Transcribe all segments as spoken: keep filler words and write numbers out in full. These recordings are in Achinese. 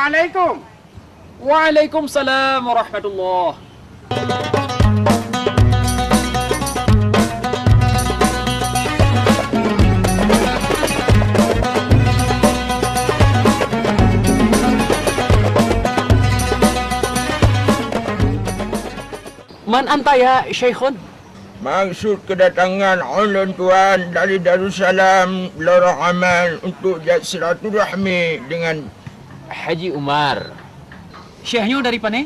Assalamualaikum. Waalaikumsalam warahmatullah. Man anta ya Syaikhun? Maksud kedatangan ulôn tuan dari Darussalam Lorong Aman untuk jak silaturahmi dengan Haji Umar. Syekh nyoe dari pane?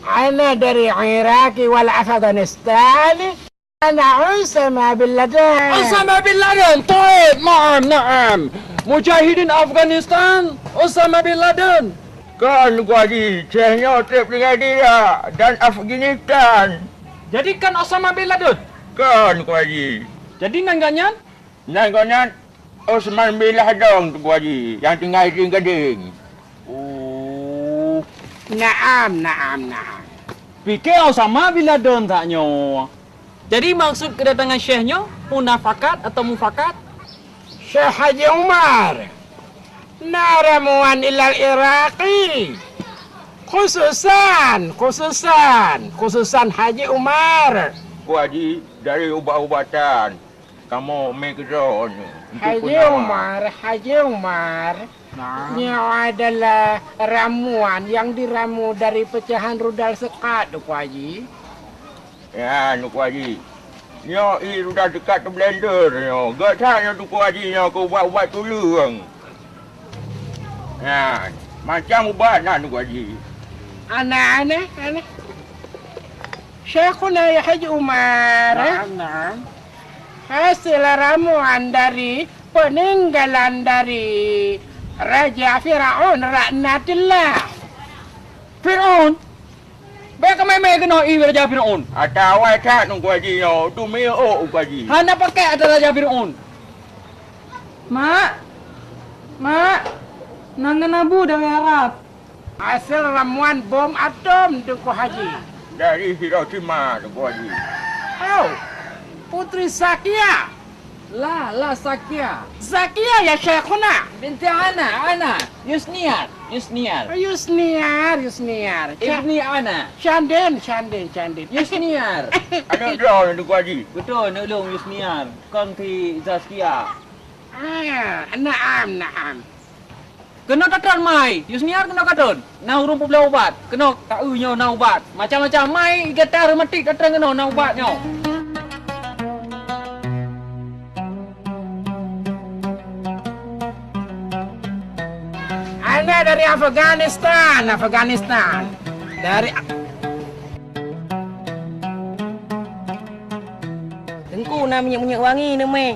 Ana dari Iraq wal Afghanistan. Ana Usama bin Laden. Usama bin Laden, taib, na'am, na'am. Mujahidin Afghanistan, Usama bin Laden. Kon, Teungku Haji, Syekh nyoe treb tinggai di Irak dan Afghanistan. Jadi kon Usama bin Laden? Kon, Teungku Haji. Jadi nan gobnyan? Nan gobnyan Usman bin Laden, Teungku Haji, nyang tinggai di Gadeng. Oh. Na'am, na'am, na'am. Pike Usama bin Laden that nyoe. Jadi maksud kedatangan Syekh nyoe munafakat atau mufakat? Syekh Haji Umar, na ramuan ilal Iraqi. Khususan, khususan, khususan Haji Umar. Teungku Haji, dari ubat-ubatan kamoe mé keudroe nyoe untuk Haji peunawa. Umar, Haji Umar. Nah. Nyoe adalah ramuan yang diramu dari pecahan rudal sekat, Teungku Haji. Ya, Teungku Haji. Nyoe ie rudal sekat teublender nyoe. Gét that nyoe Teungku Haji nyoe keu ubat-ubat tuleueng. Ya, macam ubat na Teungku Haji. Aneh, aneh, aneh. Syaikhuna ya Haji Umar. Naam, naam. Hasil ramuan dari peninggalan dari Raja Firaun laknatillah. Firaun? Bék ka main-main keunoe ie Raja Firaun. Ata awai that Teungku Haji nyoe, tu miyueb Teungku Haji. Hana pakai ata Raja Firaun. Mak, mak, nan keuneuk bu dari Arab. Hasil ramuan bom atom Teungku Haji. Dari Hiroshima Teungku Haji. Oh, Putri Zakia. La, la Zakia. Zakia ya Syaikhuna. Binti Ana, Ana. Yusniar, Yusniar. Yusniar, Yusniar. Ca- Ibni Ana. Syandin, Syandin, Syandin. Yusniar. Aneuk droe Teungku Haji. Beutôi, aneuk lôn Yusniar. Kon si Zakia. Ah, naam, naam. Keunoe tatron mai, Yusniar keunoe katron. Na ureueng peubloe ubat, keunoe taeu nyoe na ubat. Macam-macam mai gata reumatik tatron keunoe na ubat nyoe. Ana dari Afghanistan, Afghanistan. Dari Teungku na minyeuk-minyeuk wangi neumé.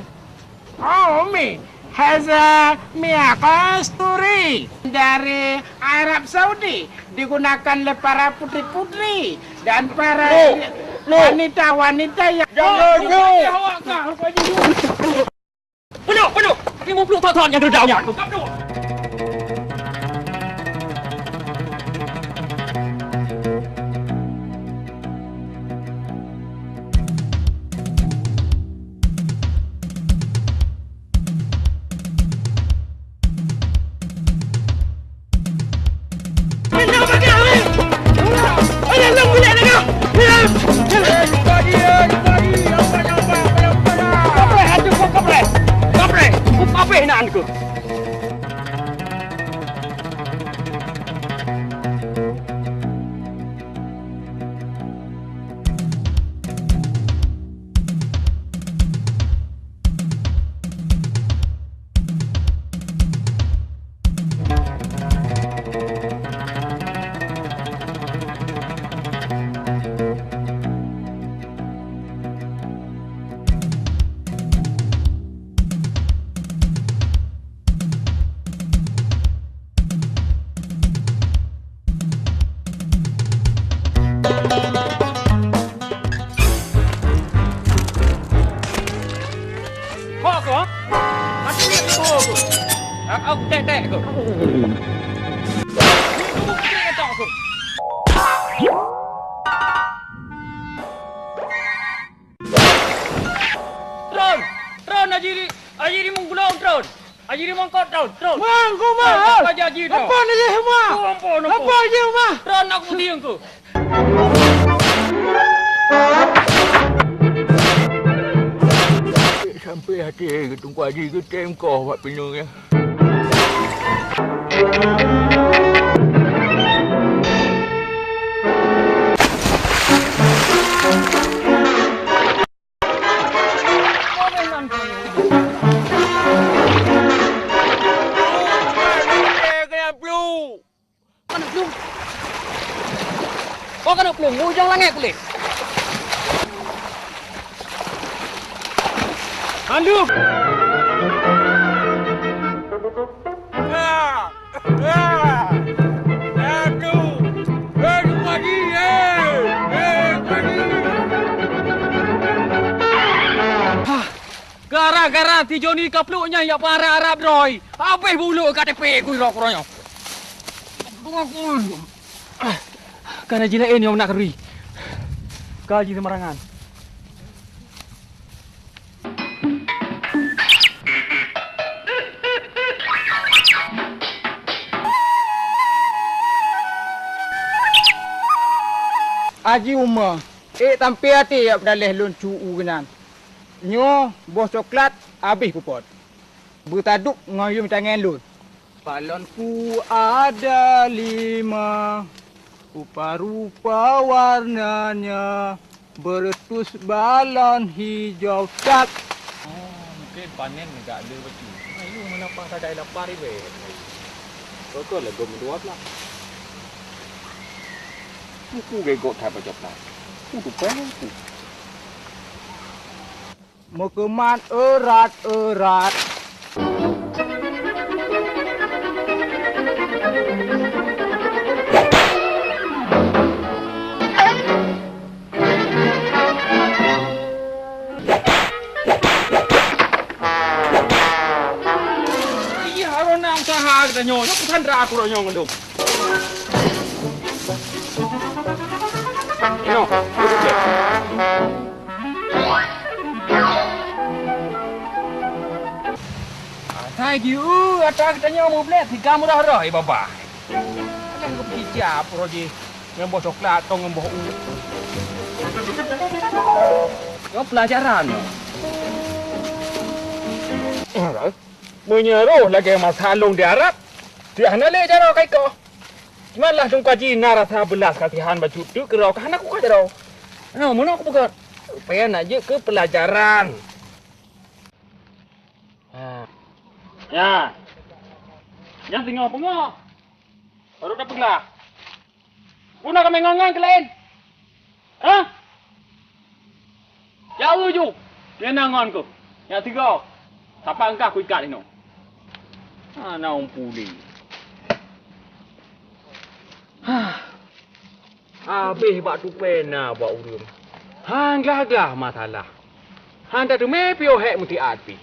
Oh, mi. Haza minyak kasturi dari Arab Saudi digunakan oleh para putri-putri dan para wanita-wanita yang Penuh, penuh. Lima puluh thon-thon nyang deuda nyan. Ho ko, ha? Mati ni ko ko. Ak au tek tek ko. Ni ko ko tek tek ko. Tron! Tron, Haji Ri-, Haji Rimueng Gulong, Tron! Haji di mangkot tau, terus. Mang, ku mah. Apa janji tau? Apa ni je semua? Apa je semua? Terus nak kudiang ku. Sampai hati Teungku Haji geutem koh bak pineung nyan. Keuneuk plueng. Oh, keuneuk plueng. Ujong langét puléh. Aduh! Gara-gara si Joni kaplok nyan yak peuharab-harab droe, habéh bulu K T P ku iro keudroe nyoe. Kana jilaén nyang na keuri. Ka jiseumarangan. Haji Uma, ék sampai até yak peudaleh lôn cu u keunan. Nyoe boh coklat habéh peuphon. Beutaduek ngon yum tangen lôn. Balonku ada lima, rupa-rupa warnanya, beretus balon hijau. Tat! Oh, mungkin panen gak le bacut. Ayo, meunan pah sadai lapar ibe. Betul lah, gom dua belas. Buku gegok that baca pelan. Buku pen buku. Meukeumat erat-erat. Iya, harôh na usaha geutanyoe. Nyoe peusandra aku roh nyoe ngon dum. Inoe, duduk je. Asai jieu atra geutanyoe mublek siga murah roh, eh, babah. Alah, geupeucicap uroe jih ngon boh coklat, tong ngon boh u. Nyoe peulajaran nyoe. Meunyoe roh lagèe masa lôn di Arab, tiah hana lé jaroe ka ikoh. Cuman lah Teungku Haji na rasa beulas kasihan bacut teuk keudroe ka hana kukoh jaroe. Nyoe meunoe kupeugah, supaya na jeuet keu peulajaran. Ha. Nyan. Nyan singoh pungoh. Baru dah peugah. Guna kami ngon-ngon keu laén. Hah? Jak u ju. Nyan na ngon ku. Nyak tiga. Sapa engkah ku ikat inoe. Hana umpuli. Hah. Habéh bak tupée na bak ureuëng. Han glah-glah masalah. Han tateumé piôh hék meutiat pih.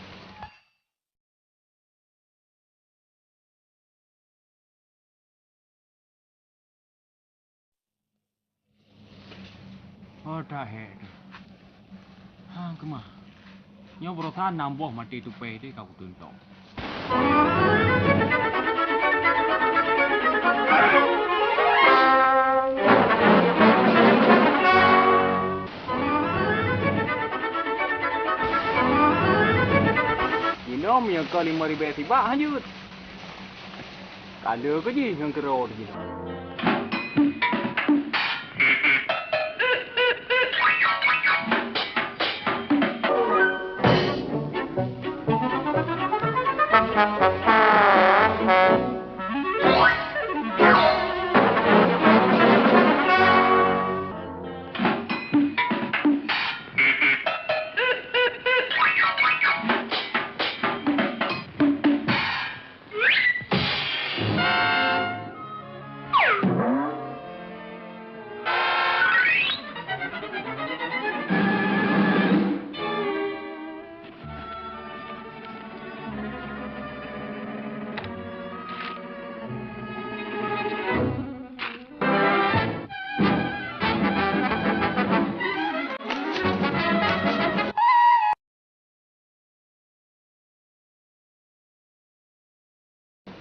Oh, that hék teuh. Hang keumah. Nyoe baroesa nam boh maté tupée teuh ka kuteuntok. Jinoe meunyoe ka limong ribée sibak hanjeuet. Ka le keu jih ngon keudroe jih.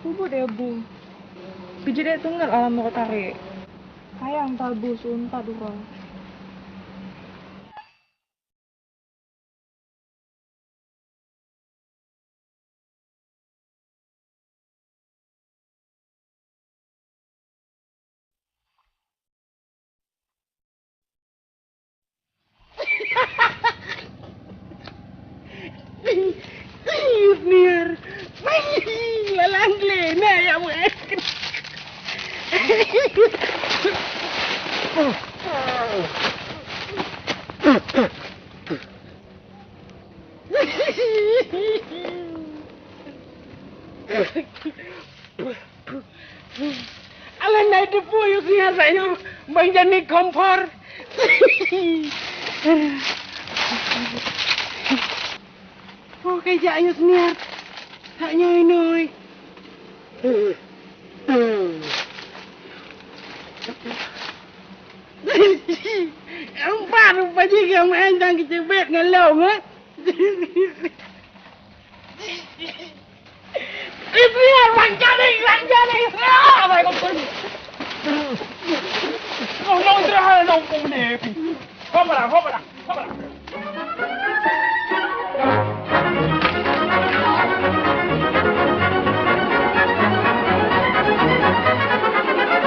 Peubuet ya, Bu. Pijit dek teunget alam rot tarék. Sayang tabu seuntat uroe. Yusniar, lalang glé na ya weh. Alah, nai teupeu Yusniar tanyoe, bang jani kompor. Oh, kajak Yusniar. Tanyoe inoi. Empat rupa jih nyang maén nyang keuceubet ngon lom, eh? Ibu, Bang Jani, Bang Jani. Ah, Bang Jani. Nong, nong, istirahat, nong, nong, ni. Hop, barang, hop, barang, hop, barang.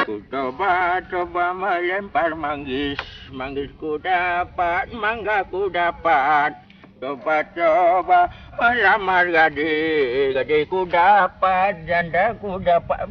Ku coba-coba melempar manggis, manggis ku dapat, mangga ku dapat. Coba-coba melamar gadis, gadis ku dapat, janda ku dapat.